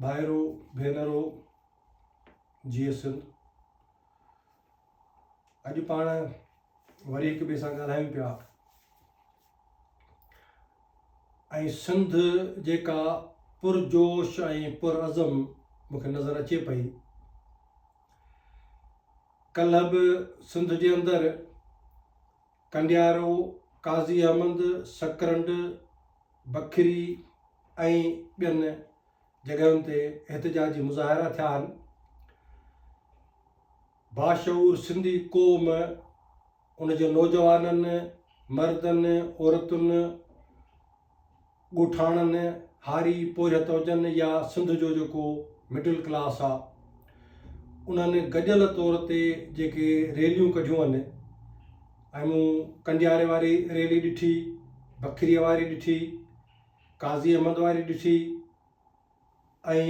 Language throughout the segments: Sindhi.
ڀائرو ڀينرو جيئي سنڌ اڄ پاڻ وري هڪ ٻئي سان ڳالهايون پيا ۽ سنڌ جيڪا پرجوش ۽ پرعزم مونکي نظر اچي پئي ڪلهه به سنڌ جي اندر ڪنڊيارو، قاضي احمد، سڪرنڊ، بکري ۽ ٻين جڳهين تي احتجاجي مظاهرا ٿيا آهن. باشعور سنڌي قوم، ان جي نوجوانن، مردن، عورتن، ڳوٺاڻن، هاري پورهيت هجن يا سنڌ جو جيڪو مڊل ڪلاس آ انهن گڏيل طور تي جيڪي ريليون ڪڍيون آهن ۽ مون ڪنڊياري واري ريلي ڏٺي، بکريء واري ڏٺي، قاضي احمد واري ڏٺي ۽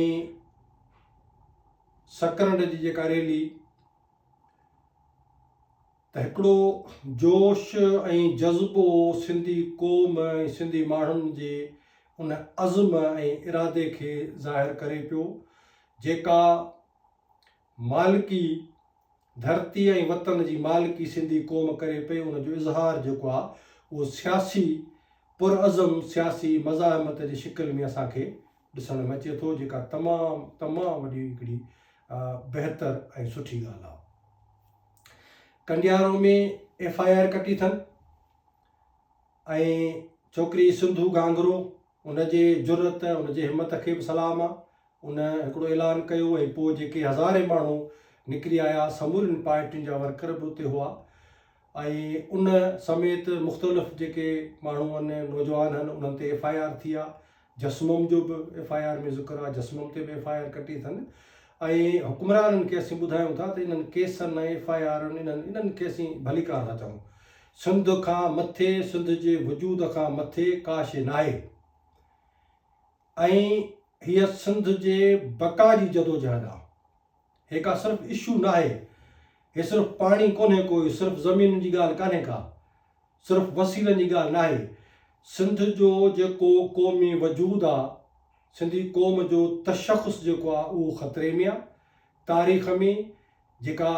سڪرنڊ جي جيڪا ريلي ته هڪڙو جوش ۽ جذبو سنڌي قوم ۽ سنڌي ماڻهن جي ان عزم ۽ ارادي کي ظاهر ڪري پيو، جيڪا مالڪي ڌرتي ۽ وطن جي مالڪي سنڌي قوم ڪري پئي، ان جو اظهار جيڪو آهي اهو سياسي پرعزم سياسي مزاحمت جي شڪل ۾ اسان کي ڏسڻ ۾ اچي ٿو، جيڪا تمام تمام وڏي هڪڙي بهتر ۽ سٺي ڳالهه آهي. ڪنڊيارو ۾ ايف I R ڪٽي اٿن ۽ ڇوڪري سنڌو گانگرو ان جي جرئت ان جي همت کي به سلام آ ان هڪڙو اعلان ڪيو ۽ پوء جيڪي هزارين ماڻهو نڪري آيا سمورين پارٽين جا ورڪر به اتي هئا ۽ ان سميت مختلف جيڪي ماڻهو آهن نوجوان آهن انهن تي ايف I R ٿي آ جسمم جو به ايف I R ۾ ذڪر آ جسمم تي به ايف I R ڪٽي اٿن ۽ حڪمرانن کي اسين ٻڌايون ٿا ته انهن ڪيسن ۽ ايف I آرن انهن انهن کي اسين ڀليڪار ٿا چئون سنڌ کان مٿي سنڌ جي وجود کان مٿي ڪا شي ناهي ۽ هيء سنڌ جي بقا جي جدوجهد آ هي ڪا صرف اشو ناهي هي صرف پاڻي ڪونهي ڪو هي صرف زمينن جي ڳالهه ڪانهي ڪا صرف وسيلن جي ڳالهه ناهي، سنڌ جو جيڪو قومي وجود آ، سنڌي قوم جو تشخص جيڪو آ اهو خطري ۾ آ، تاريخ ۾ جيڪا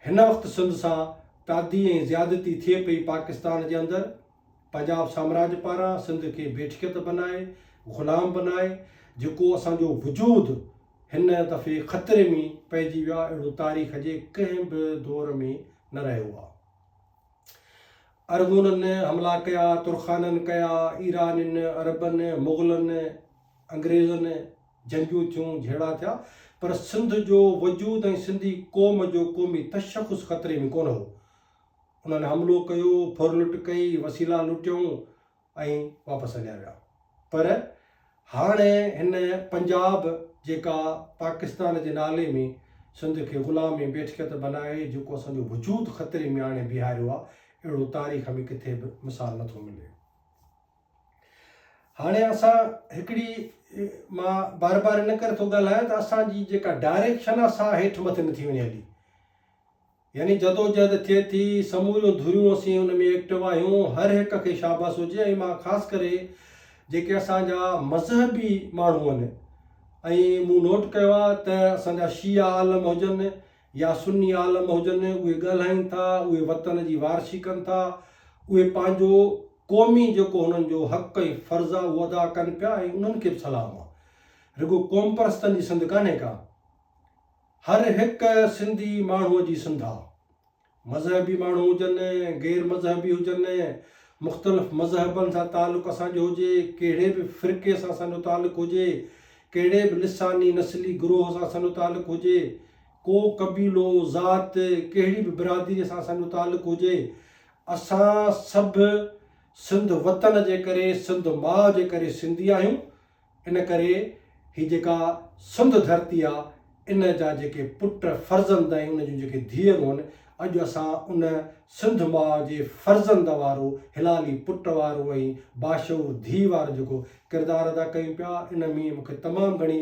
هن وقت سنڌ سان تعدي ۽ زيادتي ٿئي پئي پاڪستان جي اندر پنجاب سامراج پاران سنڌ کي بيٺڪيت بنائي غلام بنائي جيڪو اسان جو وجود هن دفعي خطري ۾ پئجي ويو آ اهڙو تاريخ جي ڪنهن به دور ۾ نه رهيو آ. ارغونن حملا ڪيا، ترخانن ڪيا، ايرانين، عربن، مغلن، انگريزن، جنگيون ٿيون، جهيڙا ٿيا، پر سنڌ جو وجود ۽ سنڌي قوم جو قومي تشخص خطري ۾ ڪونه هو. انهن حملو ڪيو، ڦر لٽ ڪئي، وسيلا لٽيائون ۽ واپس هليا ويا پر هاڻي هن پنجاب جيڪا پاڪستان جي نالي ۾ سنڌ کي غلام ۽ بيٺڪيت بنائي جيڪو اسان جو وجود خطري ۾ آڻي بيهاريو آ اهڙو تاريخ ۾ ڪٿي به مثال نٿو ملي. هاڻي اسان هڪڙي مان بار بار ان ڪري ٿو ڳالهايان ته اسان جي جيڪا ڊائريڪشن آ سا هيٺ مٿي نٿي وڃي هلي. يعني جدوجهد ٿئي ٿي، سموريون ڌريون اسين ان ۾ ايڪٽو آهيون، هر هڪ کي شابس هجي ۽ مان خاص ڪري جيڪي اسان جا مذهبي ماڻهو آهن ۽ مون نوٽ ڪيو آهي ته اسان جا شيعا عالم هجن يا سني عالم هجن اهي ڳالهائين ٿا، اهي وطن جي وارثي ڪن ٿا، اهي پنهنجو قومي جيڪو هنن جو حق ۽ فرض آهي اهو ادا ڪن پيا ۽ انهن کي به سلام آهي. رڳو قومپرستن جي سنڌ ڪانهي ڪا. هر هڪ سنڌي ماڻهوء جي سنڌ آ. مذهبي ماڻهو هجن، غير مذهبي هجن، مختلف مذهبن سان تعلق اسان جو هجي، ڪهڙي به فرقي سان اسان جو تعلق هجي، ڪهڙي به لساني نسلي گروهه سان اسان جو تعلق هجي، ڪو قبيلو، ذات، ڪهڙي به برادريء سان اسان جو تعلق هجي، اسان سڀ سنڌ وطن جي ڪري، سنڌ ماء جي ڪري سنڌي آهيون. ان ڪري هي جيڪا سنڌ ڌرتي آ ان جا جيڪي پٽ فرزند ۽ ان جون جيڪي ڌيئرون آهن اڄ اسان ان سنڌ ماء جي فرزند وارو حلالي پٽ وارو ۽ باشعور ڌيء وارو جيڪو ڪردار ادا ڪيون پيا ان ۾ مون کي تمام گهڻي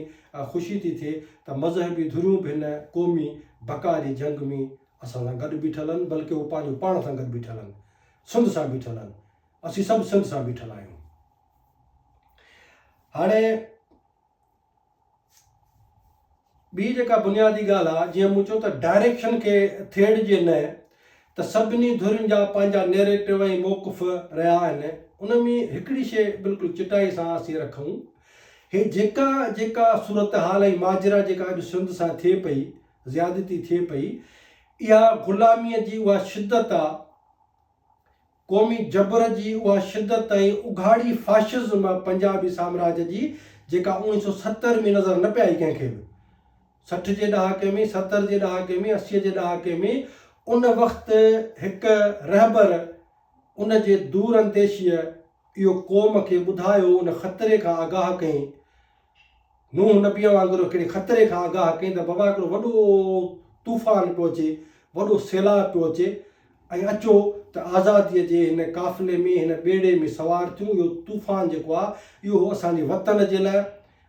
خوشي ٿي ٿئي ته مذهبي ڌريون به هن قومي بقا جي جنگ ۾ اسان سان گڏ بيٺل آهن بلڪه هو پنهنجو پاڻ سان گڏ بيٺل آهن سنڌ سان بيٺل آهن اسين سڀ سنڌ سان بيٺل آهيون. هاڻي ٻي جيڪا بنيادي ڳالهه آ، جيئن مون چيو ته ڊائريڪشن کي ٿيڙجي نه ته سڀني ڌرين جا پنهنجا نيريٽو ۽ موقف رهيا آهن، ان ۾ هڪڙي شيء بلڪل چٽائي سان اسين رکون، هي جيڪا جيڪا صورتحال ۽ ماجرا جيڪا اڄ سنڌ سان ٿئي پئي، زيادتي ٿئي پئي، اها غلاميء جي اها شدت آ، قومي جبر جي اها شدت ۽ اگهاڙي فاشزم پنجابي سامراج جي جيڪا 1970 ۾ نظر نه پئي آئي ڪنهن کي به 60 جي ڏهاڪي ۾ 70 جي ڏهاڪي ۾ 80 جي ڏهاڪي ۾ ان وقت هڪ رهبر ان جي دور انديشيء اهو قوم کي ٻڌايو ان خطري کان آگاهه ڪئين نوح نبيء وانگر هڪڙي خطري کان آگاهه ڪئين ته بابا هڪڙو وڏو طوفان پيو اچي، وڏو سيلاب پيو اچي ۽ اچو ته آزاديء جي هن قافلي ۾ هن ٻيڙي ۾ سوار ٿيون، اهو طوفان جيڪو آهي اهو اسان جي وطن جي لاء،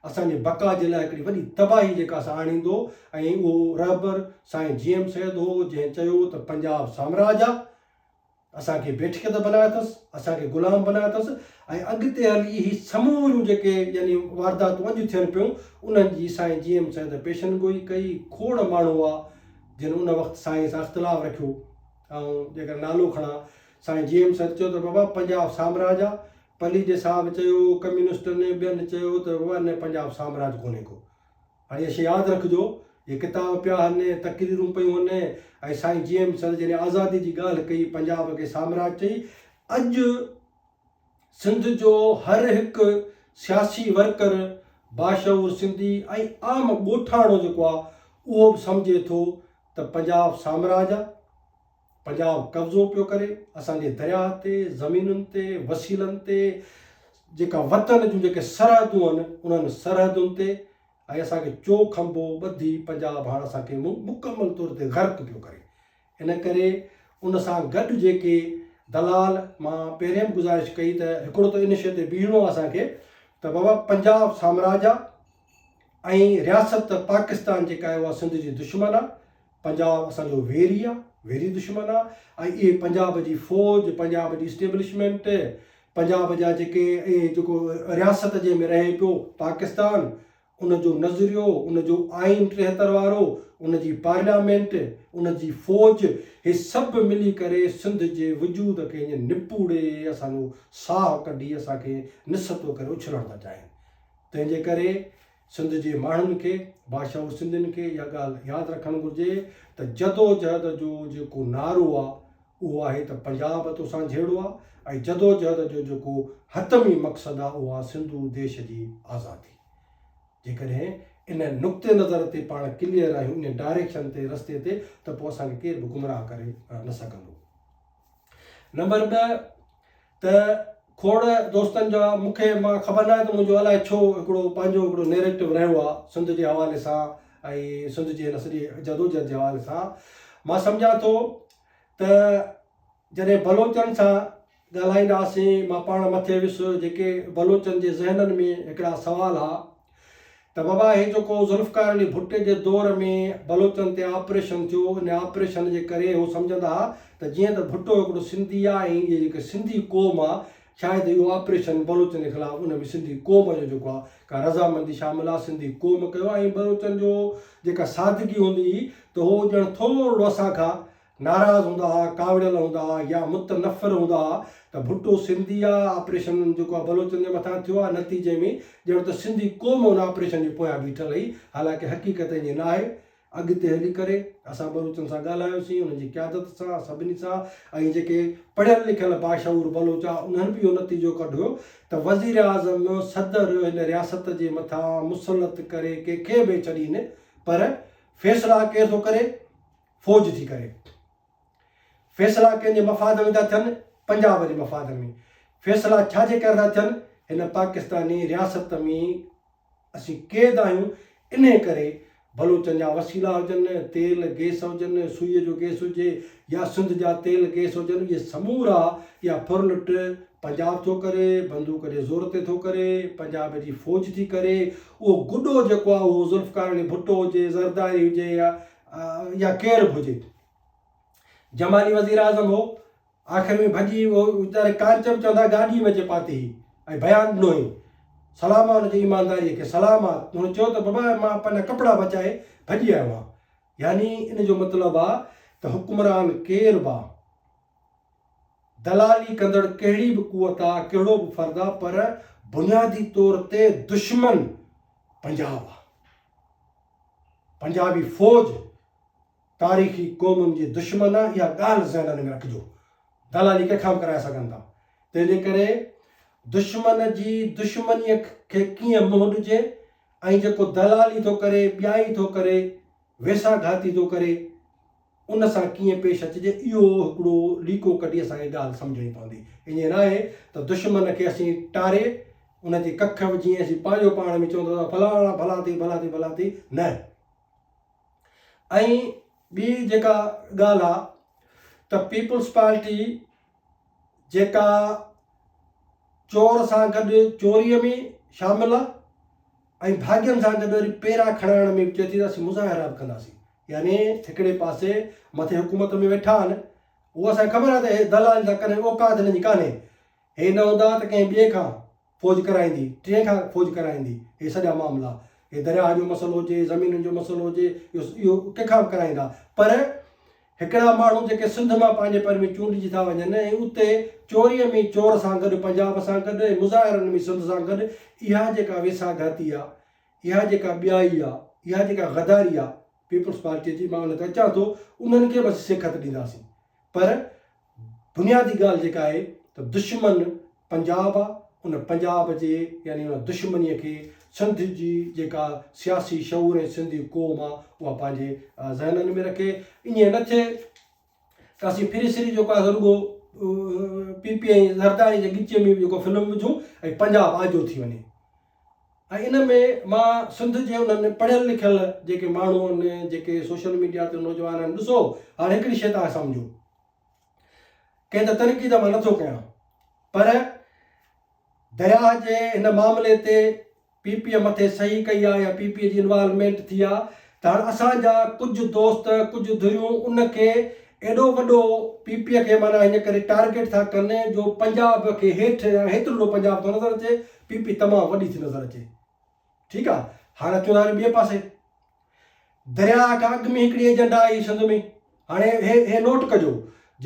اسان جي بقا جي لاء هڪڙي وڏي تباهي جيڪا سا آڻيندو ۽ اهو رهبر سائين جي ايم سيد هو جنهن چيو ته پنجاب سامراج آ، اسان کي بيٺڪيت بنايو اٿس، اسان کي غلام بنايو اٿس ۽ اڳتي هلي هي سموريون جيڪي يعني وارداتون اڄ ٿين پيون انهن جي سائين جي ايم سيد پيشن گوئي ڪئي، کوڙ ماڻهو هئا جن ان وقت سائين سان اختلاف رکيو، آئون جيڪر نالو کڻان سائين جي ايم سيد چيو ته بابا پنجاب سامراج آ، پليجي صاحب چيو، ڪميونسٽن ٻين چيو ته بابا نه پنجاب سامراج ڪونهي ڪو. هاڻي اها شيء ياد رکجو، اهي ڪتاب پيا هن، تقريرون پيون هن ۽ سائين جي ايم سيد جڏهن آزادي جي ڳالهه ڪئي، پنجاب کي سامراج چئي، اڄ سنڌ جو هر هڪ سياسي ورڪر، باشعور سنڌي ۽ عام ڳوٺاڻو جيڪو آهي اهو به سمجهي ٿو ته پنجاب سامراج آهي، پنجاب قبضو پيو ڪري اسان جي درياهه تي، زمينن تي، وسيلن تي، جيڪا وطن جون جيڪي سرحدون آهن انهن سرحدن تي ۽ اسان کي چو کنڀو ٻڌي پنجاب هاڻ اسان کي مڪمل طور تي غرق پيو ڪري. ان ڪري ان سان گڏ جيڪي دلال مان پهرين به گذارش ڪئي ته هڪڙو ته ان شيء تي بيهڻو آهي اسان کي ته بابا پنجاب سامراج آهي ۽ رياست پاڪستان جيڪا آهي اها سنڌ جي دشمن آهي پنجاب اسان جو ويري آ، ويري دشمن آ ۽ اهي پنجاب جي فوج، پنجاب جي اسٽيبلشمينٽ، پنجاب جا جيڪي اهي جيڪو رياست جنهن ۾ رهي پيو پاڪستان، ان جو نظريو، ان جو آئين 73 وارو، ان جي پارليامينٽ، ان جي فوج، هي سڀ ملي ڪري سنڌ جي وجود کي ائين نپوڙي اسان جو ساهه ڪڍي اسان کي نستو ڪري اڇلڻ ٿا چاهين. تنهن جي ڪري سنڌ جي ماڻهن کي، باشعور سنڌين کي اها ڳالهه ياد رکڻ گهرجي ته جدوجهد جو جيڪو نعرو آ اهو آهي ته پنجاب توسان جهيڙو آ ۽ جدوجهد جو جيڪو حتمي مقصد آ اهو آ سنڌو ديش جي آزادي. جيڪڏهن ان نقطي نظر تي پاڻ ڪليئر آهيون ان ڊائريڪشن تي رستي تي ته پوء اسان کي ڪير به گمراهه ڪري نه سگهندو. نمبر 2 ته کوڙ دوستن جا مون کي مان خبر ناهي ته منهنجو الائي ڇو هڪڙو پنهنجو هڪڙو نيريٽو رهيو آهي سنڌ جي حوالي سان ۽ سنڌ جي هن سڄي جدوجهد جي حوالي سان مان سمجهان ٿو ته جڏهن بلوچن سان ڳالهائيندا هئاسين مان پاڻ مٿي ويس جيڪي بلوچن جي ذهنن ۾ هڪڙا سوال ها ته بابا هي جيڪو ذوالفقار علي ڀٽي جي دور ۾ بلوچن تي آپريشن ٿيو ان آپريشن جي ڪري هو سمجهندا ها ته جيئن ته ڀٽو هڪڙو سنڌي آ ۽ اهي جيڪي سنڌي قوم آ شايد اهو آپريشن بلوچن جي خلاف ان ۾ سنڌي قوم جو جيڪو آ ڪا رضامندي شامل آ سنڌي قوم ڪيو آ ۽ بلوچن جو جيڪا سادگي هوندي هئي ته هو ڄڻ ٿورڙو اسان کان ناراض هوندا ها، ڪاوڙيل هوندا ها يا متنفر هوندا ها ته ڀٽو سنڌي آ، آپريشن جيڪو آ بلوچن جي مٿان ٿيو آ، نتيجي ۾ ڄڻ ته سنڌي قوم ان آپريشن جي پويان بيٺل هئي، حالانڪه حقيقت ائين ناهي. اڳتي هلي ڪري اسان بلوچن سان ڳالهايوسين، انهن جي قيادت سان، سڀني سان ۽ جيڪي پڙهيل لکيل باشعور بلوچ آ انهن به اهو نتيجو ڪڍيو ته وزيراعظم، صدر هن رياست جي مٿان مسلط ڪري ڪنهن کي به ڇڏين پر فيصلا ڪير ٿو ڪري؟ فوج ٿي ڪري. فيصلا ڪنهن جي مفاد ۾ ٿا ٿين؟ پنجاب جي مفاد ۾. فيصلا ڇا جي ڪري ٿا ٿين؟ هن پاڪستاني رياست ۾ اسين قيد آهيون انهي ڪري بلوچن جا وسيلا هجن، تيل گيس هجن، سوئي جو گيس هجي يا سنڌ جا تيل گيس هجن اهي سمورا اها ڦرلٽ پنجاب ٿو ڪري، بندوق جي زور تي ٿو ڪري، پنجاب جي فوج ٿي ڪري، اهو گڏو جيڪو آهي اهو ذوالفقار علي ڀٽو هجي، زرداري هجي يا يا ڪير به هجي. جمالي وزيراعظم هو، آخر ۾ ڀڄي ويو، ويچاري ڪانچ به چوندا گاڏي ۾ اچي پاتي هئي ۽ بيان ڏنو هئي. سلام آ ان جي ايمانداريء کي، سلام آ. هن چيو ته بابا مان پنهنجا ڪپڙا بچائي ڀڄي آيو آهيان. يعني ان جو مطلب آ ته حڪمران ڪير به آ، دلالي ڪندڙ ڪهڙي به قوت آ، ڪهڙو به فرد آ پر بنيادي طور تي دشمن پنجاب آ. پنجابي فوج تاريخي قومن جي دشمن آ، اها ڳالهه ذهنن ۾ رکجو. دلالي ڪنهن کان به ڪرائي سگهن ٿا. تنهن جي ڪري دشمن جي دشمنيء کي ڪيئن منهن ڏجي ۽ جيڪو دلالي ٿو ڪري، ٻيائي ٿو ڪري، ويساهه گهاتي ٿو ڪري، ان سان ڪيئن پيش اچجي، اهو هڪڙو ليڪو ڪڍي اسان کي ڳالهه سمجهڻي پوندي. ائين ناهي ته دشمن کي اسين ٽاري، ان جي ڪک وجهي ۽ اسين پنهنجو پاڻ ۾ چونداسين ته فلاڻا ڀلا ٿي، ڀلا ٿي، ڀلا ٿي، نه. ۽ ٻي جيڪا ڳالهه آ ته پيپلز پارٽي جيڪا چور سان گڏ چوريء ۾ شامل آ ۽ ڀاڳين سان گڏ وري پيرا کڻائڻ ۾ به چئي ٿي ته اسين مظاهرا به ڪنداسين يعني هڪڙي پاسي مٿي حڪومت ۾ ويٺا آهن اهو اسان کي خبر آهي ته هي دلالي ٿا ڪن اوقات هنن جي ڪانهي هي نه هوندا ته ڪنهن ٻئي کان فوج ڪرائيندي ٽئين کان فوج ڪرائيندي هي سڄا معاملا هي درياهه جو مسئلو هجي زمينن جو مسئلو هجي اهو ڪنهن کان به ڪرائيندا پر هڪڙا ماڻهو جيڪي سنڌ مان پنهنجي پر ۾ چونڊجي ٿا وڃن ۽ اتي چوريء ۾ چور سان گڏ پنجاب سان گڏ ۽ مظاهرن ۾ سنڌ سان گڏ اها جيڪا ويساهه گهاتي آ، اها جيڪا ٻيائي آ، اها جيڪا غداري آ پيپلز پارٽيء جي مان ان تي اچان ٿو انهن کي به اسين سيکت ڏينداسين پر بنيادي ڳالهه جيڪا آهي ته دشمن پنجاب آ، ان پنجاب جي يعني ان دشمنيء کي سنڌ جي جيڪا سياسي شعور ۽ سنڌي قوم آ اها پنهنجي ذهنن ۾ رکي. ائين نه ٿئي ته اسين ڦري سري جيڪو آهي سو رڳو پي پي ۽ زرداري جي ڳچيء ۾ جيڪو فلم وجهون ۽ پنجاب آجو ٿي وڃي. ۽ ان ۾ مان سنڌ جي انهن پڙهيل لکيل جيڪي ماڻهو آهن، جيڪي سوشل ميڊيا تي نوجوان آهن، ڏسو هاڻي هڪڙي شيء توهان سمجهو. ڪنهن تي تنقيد مان نٿو ڪيان پر درياهه جي هن معاملي تي پي پي مٿي صحيح ڪئي آ يا پي پي جي انوالومينٽ ٿي آ ته هاڻ اسان جا ڪجهه دوست ڪجهه ڌريون ان کي ايڏو وڏو پي پي کي معنيٰ هن ڪري ٽارگيٽ ٿا ڪن جو پنجاب کي هيٺ يا هيترو پنجاب ٿو نظر اچي پي پي تمام وڏي ٿي نظر اچي ٺيڪ آ هاڻ اچون ٿا وري ٻئي پاسي درياهه کان اڳ ۾ هڪڙي ايجنڊا آئي سنڌ ۾ هاڻي هي هي نوٽ ڪجو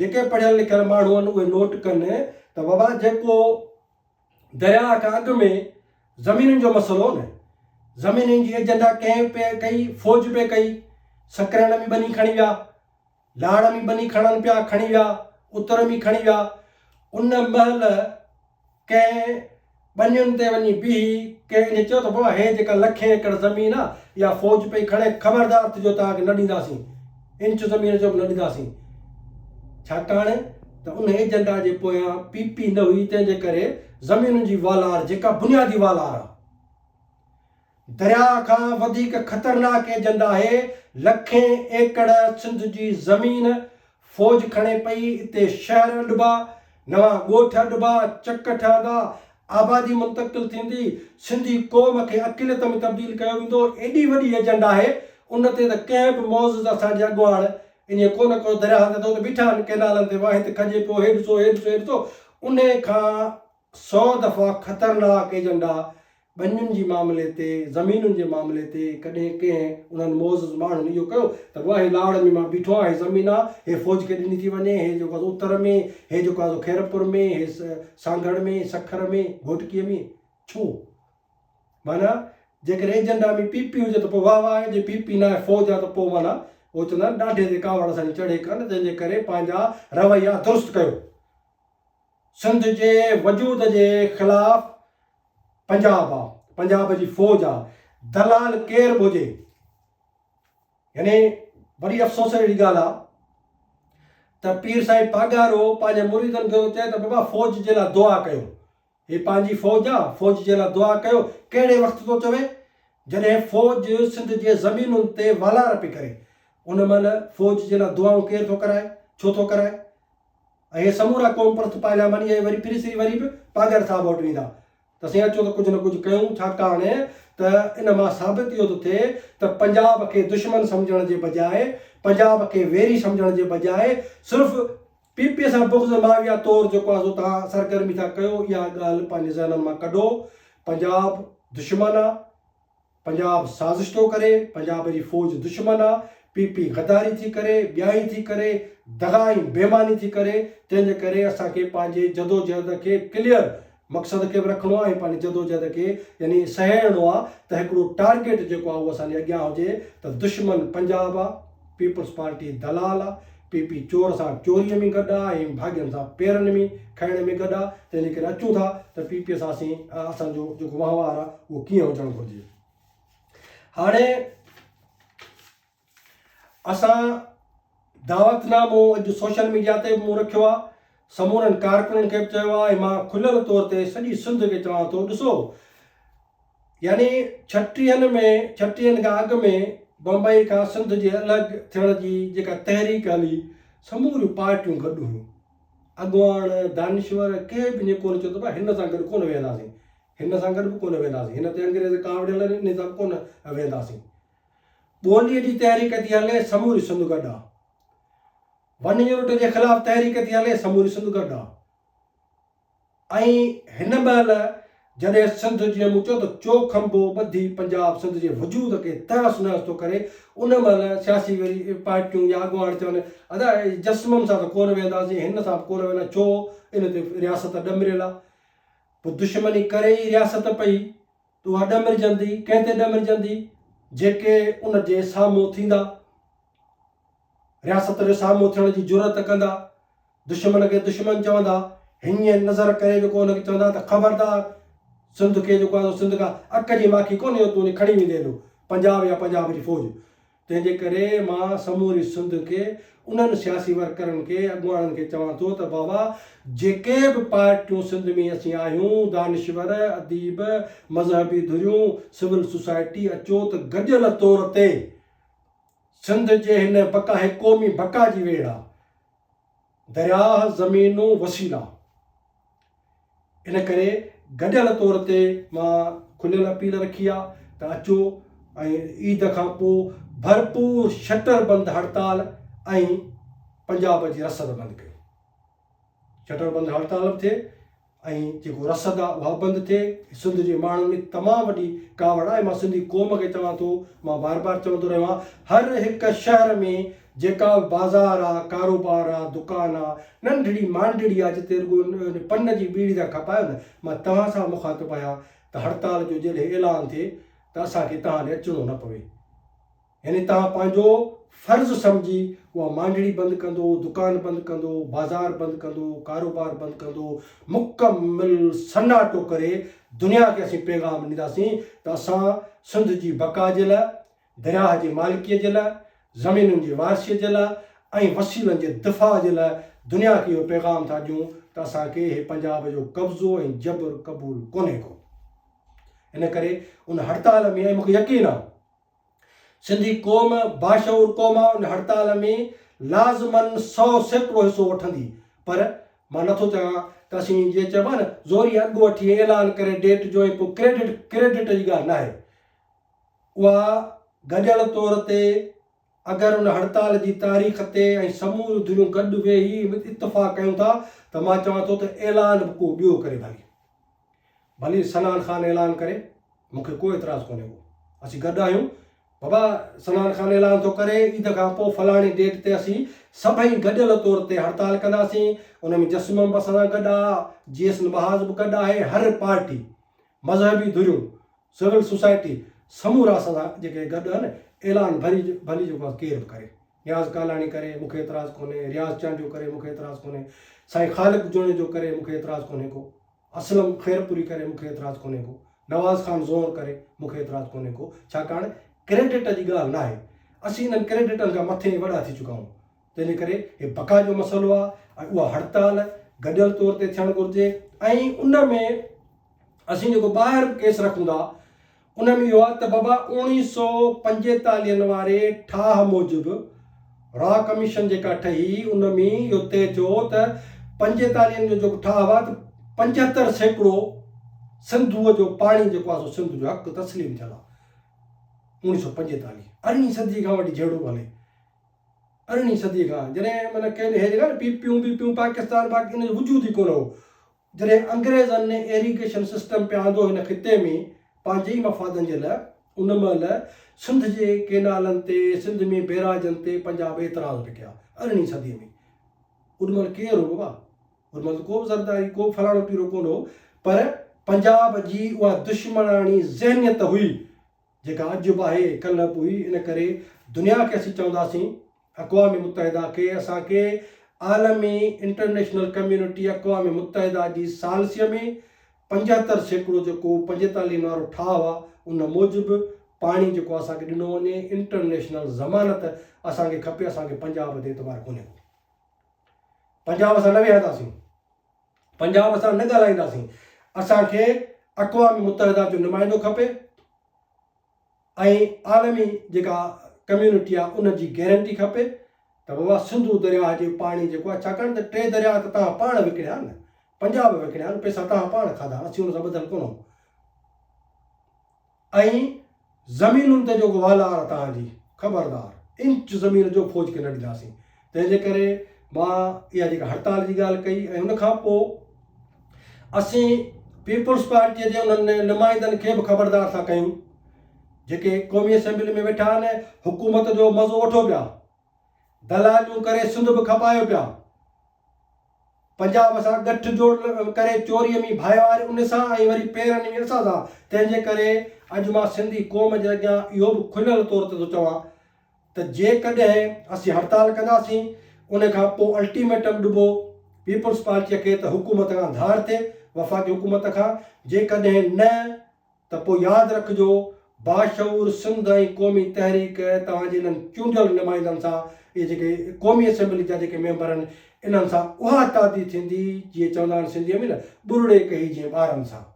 جيڪي پڙهيل لکيل ماڻهو آهن اهي نوٽ ڪن ته بابا جيڪو درياهه کان اڳ ۾ زمينن جو مسئلو هو نه زمينن جي ايجنڊا ڪنهن پي ڪئي فوج پي ڪئي سڪرنڊ ۾ ٻني کڻي ويا لاڙ ۾ ٻني کڻن پيا کڻي ويا اتر ۾ کڻي ويا ان مهل ڪنهن ٻنين تي وڃي بيهي ڪنهن ائين چيو ته بابا هي جيڪا لکين ايڪڙ زمين آ اها فوج پئي کڻي خبردار ٿجو توهان کي نه ڏينداسين انچ زمين جو به نه ڏينداسين ڇاڪاڻ ته ان ايجنڊا جي پويان پي پي نه هئي تنهن جي ڪري زمينن جي والار جيڪا بنيادي والار آ درياء کان وڌيڪ خطرناڪ ايجنڊا آهي، لکين ايڪڙ سنڌ جي زمين فوج کڻي پئي، اتي شهر اڏبا، نوان ڳوٺ اڏبا، چڪ ٺهندا، آبادي منتقل ٿيندي، سنڌي قوم کي اقليت ۾ تبديل ڪيو ويندو، ايڏي وڏي ايجنڊا آهي، ان تي ته ڪنهن به معزز اسان جي اڳواڻ ائين ڪونه ڪيو، درياهن تي ته بيٺا آهن، ڪئنالن تي واهه هت کڄي پيو، هي ڏسو، هي ڏسو، هي ڏسو، انهي کان سو دفعا خطرناڪ ايجنڊا ٻنين جي معاملي تي، زمينن جي معاملي تي ڪڏهن ڪنهن انهن معزز ماڻهن اهو ڪيو ته بابا هي لاڙ ۾ مان بيٺو آهيان، هي زمين آ، هي فوج کي ڏني ٿي وڃي، هي جيڪو آ سو اتر ۾، هي جيڪو آ سو خيرپور ۾، هي سانگهڙ ۾، سکر ۾، گهوٽڪيء ۾، ڇو؟ معنيٰ جيڪڏهن ايجنڊا ۾ پي پي هجي ته پوء واهه واهه آهي، جي پي پي ناهي فوج آ ته پوء معنيٰ هو چوندا آهن ڏاڍي تي ڪاوڙ اسان جي چڙهي ڪانه، تنهن جي ڪري پنهنجا رويا درست ڪيو. سنڌ جي وجود جي خلاف پنجاب آ، پنجاب جي فوج آ، دلال ڪير به هجي يعني وڏي افسوس جهڙي ڳالهه آ ته پير سائين پاڳارو پنهنجي مريدن کي ٿو چئي ته بابا فوج جي لاء دعا ڪيو، هي پنهنجي فوج آ، فوج جي لاء دعا ڪيو، ڪهڙي وقت ٿو چوي؟ جڏهن فوج سنڌ جي زمينن تي والار پئي ڪري، ان مهل فوج جي لاء دعائون ڪير ٿو ڪرائي؟ ڇو ٿو ڪرائي؟ ۽ اهي سمورا قومپرست پارلياماني ۽ وري ڦري سري وري به پاڳر صاحب وٽ ويندا ته سائين اچو ته ڪجهه نه ڪجهه ڪيون ڇاڪاڻ ته ان مان ثابت اهو ٿو ٿئي ته پنجاب کي دشمن سمجهڻ جي بجاء پنجاب کي ويري سمجهڻ جي بجاء صرف پي پي سان بغض ماويه طور جيڪو آهي سو توهان سرگرمي ٿا ڪيو اها ڳالهه پنهنجي ذهنن مان ڪڍو. پنجاب دشمن آ، پنجاب سازش ٿو ڪري، پنجاب جي فوج دشمن آ، پي پي غداري ٿي ڪري، ٻيائي ٿي ڪري، دغا ۽ بيماني ٿي ڪري، تنهن جي ڪري اسان کي پنهنجي جدوجهد کي ڪليئر مقصد کي به رکڻو آ ۽ پنهنجي جدوجهد کي يعني سهيڙڻو آ ته هڪڙو ٽارگيٽ جيڪو آ اهو اسان جي اڳيان هجي ته دشمن پنجاب آ، پيپلز پارٽي دلال آ، پي پي چور سان چوريء ۾ گڏ آ ۽ ڀاڳين سان پيرن ۾ کائڻ ۾ گڏ آ، تنهن جي ڪري اچون ٿا ته پي پي سان اسين اسان جو جيڪو وهنوار آ اهو ڪيئن هجڻ گهرجي. هاڻي اسان دعوت نامو اڄ سوشل ميڊيا تي به مون رکيو آ، سمورن ڪارڪنن کي به چيو آ ۽ مان کليل طور تي سڄي سنڌ کي چوان ٿو ڏسو يعني ڇٽيهن ۾ ڇٽيهن کان اڳ ۾ بمبئي کان سنڌ جي الڳ ٿيڻ جي جيڪا تحريڪ هلي سموريون پارٽيون گڏ هيون. اڳواڻ، دانشور ڪنهن به ائين ڪونه چيو ته ڀاء هن سان گڏ ڪونه ويهنداسين، هن سان گڏ به ڪونه ويهنداسين، هن تي انگريز ڪاوڙيل آهن انهي سان به ڪونه ويهنداسين. ٻوليء جي تحريڪ ٿي هلي سموري سنڌ گڏ آ. ون يونٽ جي خلاف تحريڪ ٿي هلي سموري سنڌ گڏ آ. ۽ هن مهل جڏهن سنڌ جيئن مون چيو ته چوکنڀو ٻڌي پنجاب سنڌ جي وجود کي تهس نهس ٿو ڪري ان مهل سياسي وري پارٽيون يا اڳواڻ چون ادا جسمم سان ته ڪونه ويهنداسين هن سان به ڪونه ويهندا ڇو ان تي رياست ڏمريل آ پوء دشمني ڪري ئي رياست پئي ته اها ڏمرجندي ڪنهن تي ڏمرجندي جيڪي ان جي سامهون ٿيندا رياست جو سامهون ٿيڻ جي جرئت ڪندا، دشمن کي دشمن چوندا، هينئن نظر ڪري جيڪو ان کي چوندا ته خبردار سنڌ کي جيڪو آهي سو سنڌ کان اڪ جي ماکي ڪونهي جو تون وڃي کڻي ويندين هيڏو پنجاب يا پنجاب جي فوج. تنهن جي ڪري مان سموري سنڌ کي انهن سياسي ورڪرن کي اڳواڻن کي چوان ٿو ته بابا جيڪي به پارٽيون سنڌ ۾ اسين آهيون دانشور، اديب، مذهبي ڌريون، سول سوسائٽي اچو ته گڏيل طور تي سنڌ جي هن بقا هي قومي بقا جي ويڙهه آ. درياهه، زمينون، وسيلا. ان ڪري گڏيل طور تي مان کليل اپيل رکي آ ته اچو ۽ عيد کان پو ڀرپور شٽر بند هڙتال ۽ پنجاب جي رسد بند ڪيون. شٽر بند هڙتال به ٿئي ۽ جيڪو رسد آ اها بند ٿئي. سنڌ جي ماڻهن ۾ تمام وڏي ڪاوڙ آهي. مان سنڌي قوم کي چوان ٿو، مان بار بار چوندو رهيو آهيان، هر هڪ شهر ۾ جيڪا به بازار آ، ڪاروبار آ، دڪان آ، ننڍڙي مانڊڙي آ جتي رڳو پن جي ٻيڙي ٿا کپايو نه، مان توهان سان مخاطب آهيان ته هڙتال جو جڏهن اعلان ٿئي ته اسان کي توهان ڏي اچڻو نه پوي. يعني توهان پنهنجو فرض سمجهي اها مانڊڙي بند ڪندو، دڪان بند ڪندو، بازار بند ڪندو، ڪاروبار بند ڪندو، مڪمل سناٽو ڪري دنيا کي اسين پيغام ڏينداسين ته اسان سنڌ جي بقا جي لاء، درياهه جي مالڪيء جي لاء، زمينن جي وارثيء جي لاء ۽ وسيلن جي دفاع جي لاء دنيا کي اهو پيغام ٿا ڏيون ته اسان کي هي پنجاب جو قبضو ۽ جبر قبول ڪونهي ڪو. ان ڪري ان هڙتال ۾ ۽ مون کي يقين آهي سنڌي قوم باشعور قوم آ ان هڙتال ۾ لازمن 100% حصو وٺندي پر مان نٿو چاهيان ته اسين جيئن چئبو آ نه زوري اڳ وٺي اعلان ڪري ڊيٽ جو ۽ پوء ڪريڊٽ ڪريڊٽ جي ڳالهه ناهي اها گڏيل طور تي اگر ان هڙتال جي تاريخ تي ۽ سموريون ڌريون گڏ ويهي اتفاق ڪيون ٿا ته مان چوان ٿو ته اعلان به ڪو ٻيو ڪري ڀلي ڀلي صنعان خان اعلان ڪري مون کي ڪو اعتراض ڪونهي ڪو اسين گڏ آهيون بابا صنعان خان اعلان ٿو ڪري عيد کان پوء فلاڻي ڊيٽ تي اسين سڀئي گڏيل طور تي هڙتال ڪنداسين ان ۾ جسمم به اسان سان گڏ آ جي ايس محاذ به گڏ آهي هر پارٽي مذهبي ڌريون سول سوسائٽي سمورا اسان سان جيڪي گڏ آهن اعلان ڀلي ڀلي جيڪو ڪير به ڪري نياز ڪالاڻي ڪري مون کي اعتراض ڪونهي رياض چانڊيو ڪري مون کي اعتراض ڪونهي سائين خالق جوڻيجو ڪري مون کي اعتراض ڪونهي ڪو اسلم خيرپوري ڪري مون کي اعتراض ڪونهي ڪو، نواز خان زئور ڪري مون کي اعتراض ڪونهي ڪو، ڇاڪاڻ ڪريڊٽ جي ڳالهه ناهي، اسين انهن ڪريڊٽن کان مٿي ۽ وڏا ٿي چڪا آهيون، تنهن جي ڪري هي بقا جو مسئلو آهي ۽ اها هڙتال گڏيل طور تي ٿيڻ گهرجي ۽ ان ۾ اسين جيڪو ٻاهر به ڪيس رکون ٿا ان ۾ اهو آهي ته بابا اوڻيهه سو پنجيتاليهن واري ٺاهه موجب را ڪميشن جيڪا ٺهي ان ۾ اهو طئي ٿيو ته پنجيتاليهن جو جيڪو ٺاهه آهي ته 75% سنڌوء جو پاڻي جيڪو آهي سو سنڌ جو حق تسليم ٿيل آهي. 1945 ارڙهين صدي کان وٺي جهيڙو پيو هلي. ارڙهين صدي کان جڏهن معنيٰ ڪنهن هي جيڪا نه پي پيون بي پيون پاڪستان باقي ان جو وجود ئي ڪونه هو. جڏهن انگريزن ايريگيشن سسٽم پئي آندو هن خطي ۾ پنهنجي ئي مفادن جي لاء ان مهل سنڌ جي ڪينالن تي سنڌ ۾ بيراجن تي پنجاب اعتراض به ڪيا ارڙهين صدي ۾ ان مهل ڪير هو بابا ان مهل ته ڪو به زرداري ڪو به فلاڻو پيرو ڪونه هو پر پنجاب جي اها دشمناڻي ذهنيت هئي جيڪا اڄ به آهي، ڪلهه به هئي، ان ڪري دنيا کي اسين چونداسين، اقوام متحده کي، اسان کي عالمي انٽرنيشنل ڪميونٽي اقوام متحده جي ثالثيء ۾ 75% جيڪو پنجيتاليهن وارو ٺاهه آهي، ان موجب پاڻي جيڪو اسان کي ڏنو وڃي، انٽرنيشنل ضمانت اسان کي کپي، اسان کي پنجاب تي اعتبار ڪونهي ڪو. پنجاب سان نه ويهنداسين. پنجاب سان نه ڳالهائينداسين، اسان کي اقوام متحده جو نمائندو کپي ۽ عالمي جيڪا ڪميونٽي آهي ان جي گيرنٽي کپي ته بابا سنڌو درياهه جو پاڻي جيڪو آهي ڇاڪاڻ ته ٽي درياهه ته توهان پاڻ وڪڻيا آهن پنجاب وڪڻيا آهن پئسا توهان پاڻ کاڌا اسين ان سان ٻڌل ڪونه آهيون ۽ زمينن تي جيڪو والار توهان جي، خبردار، انچ زمين جو فوج کي نه ڏينداسين. تنهن جي ڪري مان اها جيڪا هڙتال جي ڳالهه ڪئي ۽ ان کان پوء اسين پيپلز پارٽيء جي انهن نمائندن کي به خبردار ٿا ڪيون جيڪي قومي اسيمبلي ۾ ويٺا آهن، حڪومت جو مزو وٺو پيا، دلاليون ڪري سنڌ به کپايو پيا. پنجاب سان ڳٺ جوڙ ڪري چوريء ۾ ڀائيوار ان سان ۽ وري پيرن ۾ اسان سان، تنهن جي ڪري اڄ مان سنڌي قوم جي اڳيان اهو به کليل طور تي ٿو چوان ته جيڪڏهن اسين هڙتال ڪنداسين ان کان پوء الٽيميٽم ڏبو پيپلز پارٽيء کي ته حڪومت کان ڌار ٿئي وفاقي حڪومت کان جيڪڏهن نه ته پوء ياد رکجو باشعور سنڌ ۽ قومي تحريڪ توهان جي انهن چونڊيل نمائندن سان اهي جيڪي قومي اسيمبلي جا جيڪي ميمبر آهن انهن سان اها تعدي ٿيندي جيئن چوندا آهن سنڌيء ۾ نه ٻرڙي ڪهي جيئن ٻارن سان.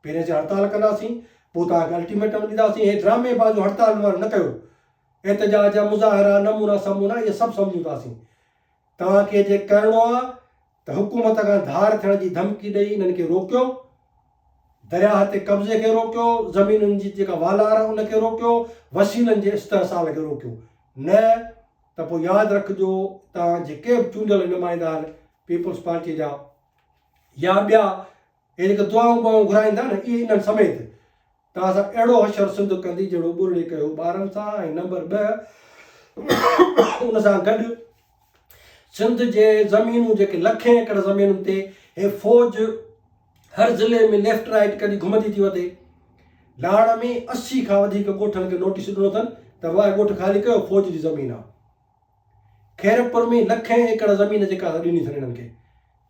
پهرين اسين هڙتال ڪنداسين پوء توهان کي الٽيميٽم ڏينداسين هي ڊرامي بازيون هڙتالن واريون نه ڪيو احتجاج مظاهرا نمونا سمونا اهي سڀ سمجهون ٿا اسين توهان کي جي ڪرڻو آ ته حڪومت کان ڌار ٿيڻ جي ڌمڪي ڏئي انهن کي روڪيو، درياهه تي قبضي کي روڪيو، زمينن جي جيڪا والار آ ان کي روڪيو، وسيلن جي استحصال کي روڪيو، نه ته پوء ياد رکجو توهان جيڪي به چونڊيل نمائندا آهن پيپلز پارٽي جا يا ٻيا اهي جيڪي دعائون ٻوائون گهرائين ٿا نه اهي انهن سميت توهان سان اهڙو حشر سنڌ ڪندي جهڙو ٻرڙي ڪيو ٻارن سان ۽ نمبر 2 ان سان گڏ سنڌ جي زمينون جيڪي لکين ايڪڙ زمينن تي هي فوج هر ضلعي ۾ ليفٽ رائيٽ ڪندي گهمندي ٿي وتي لاڙ ۾ 80 کان وڌيڪ ڳوٺن کي نوٽيس ڏنو اٿن ته واهه ڳوٺ خالي ڪيو فوج جي زمين آ خيرپور ۾ لکين ايڪڙ زمين جيڪا سا ڏني اٿن هنن کي.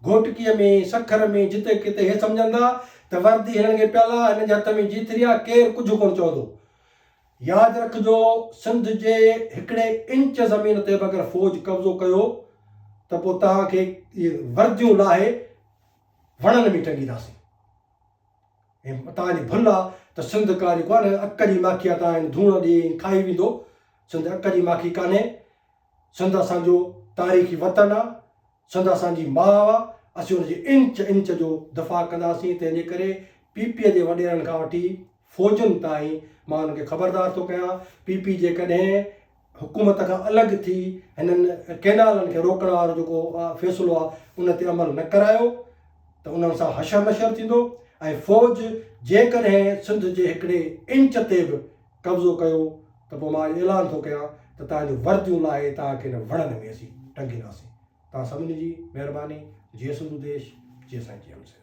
گهوٽڪيء ۾، سکر ۾، جتي ڪٿي هي سمجهن ٿا ته وردي هنن کي پيل آ، هنن جي هٿ ۾ جيٿري آ، ڪير ڪجهه ڪونه چوندو. ياد رکجو سنڌ جي هڪڙي انچ زمين تي به اگر فوج قبضو ڪيو ته پوء توهان کي اهي ورديون لاهي وڻن ۾ ٽنگينداسين. ۽ توهان جي ڀل آ ته سنڌ ڪا جيڪو آ نه اڪ جي ماکي آ توهان هن ڌوڻ ڏئي ۽ کائي ويندو سنڌ اڪ جي ماکي ڪانهي سنڌ اسان جو تاريخي وطن آ سنڌ اسان جي ماء آ اسين ان جي انچ انچ جو دفاع ڪنداسين تنهن جي ڪري پي پي جي وڏيرن کان وٺي فوجن تائين مان انهن کي خبردار ٿو ڪيان پي پي جيڪڏهن حڪومت کان الڳ ٿي هنن ڪئنالن کي روڪڻ وارو جيڪو فيصلو آهي ان تي عمل نه ڪرايو ته انهن سان حشر نشر ٿيندو ۽ فوج جيڪڏهن سنڌ جي هڪڙي انچ تي به قبضو ڪيو ته پوء مان اڄ اعلان ٿو ڪيان ته توهان جون ورديون لاهي توهان کي هن وڻن ۾ اسين ٽنگينداسين. توهان سڀني جي مهرباني. جيئي سنڌو ديش، جيئي سائين جي ايم سيد.